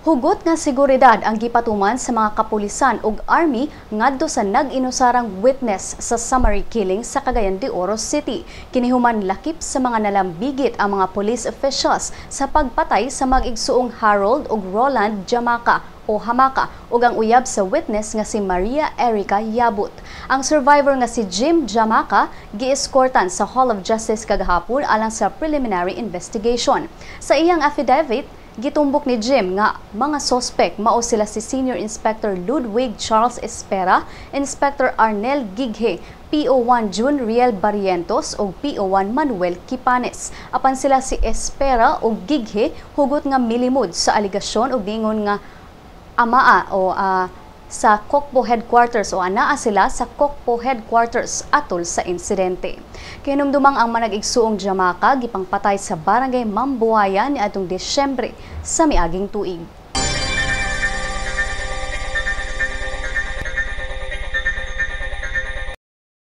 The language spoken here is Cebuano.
Hugot nga seguridad ang gipatuman sa mga kapulisan ug army ngadto sa nag-inusarang witness sa summary killing sa Cagayan de Oro City. Kinihuman lakip sa mga nalambigit ang mga police officials sa pagpatay sa mag-igsuong Harold ug Roland Jamaka o Hamaka ug ang uyab sa witness nga si Maria Erica Yabut. Ang survivor nga si Jim Jamaka gieskortan sa Hall of Justice kagahapon alang sa preliminary investigation. Sa iyang affidavit, gitumbok ni Jim nga mga sospek mao sila si Senior Inspector Ludwig Charles Espera, Inspector Arnel Gighe, PO1 June Riel Barrientos ug PO1 Manuel Kipanes. Apan sila si Espera ug Gighe hugot nga milimod sa aligasyon ug ningon nga amaa o sa Kokpo Headquarters o anaa sila sa Kokpo Headquarters atol sa insidente. Kinumdumang ang manag-igsuong Jamaka gipangpatay sa Barangay Mambuaya niadtong Disyembre sa miaging tuig.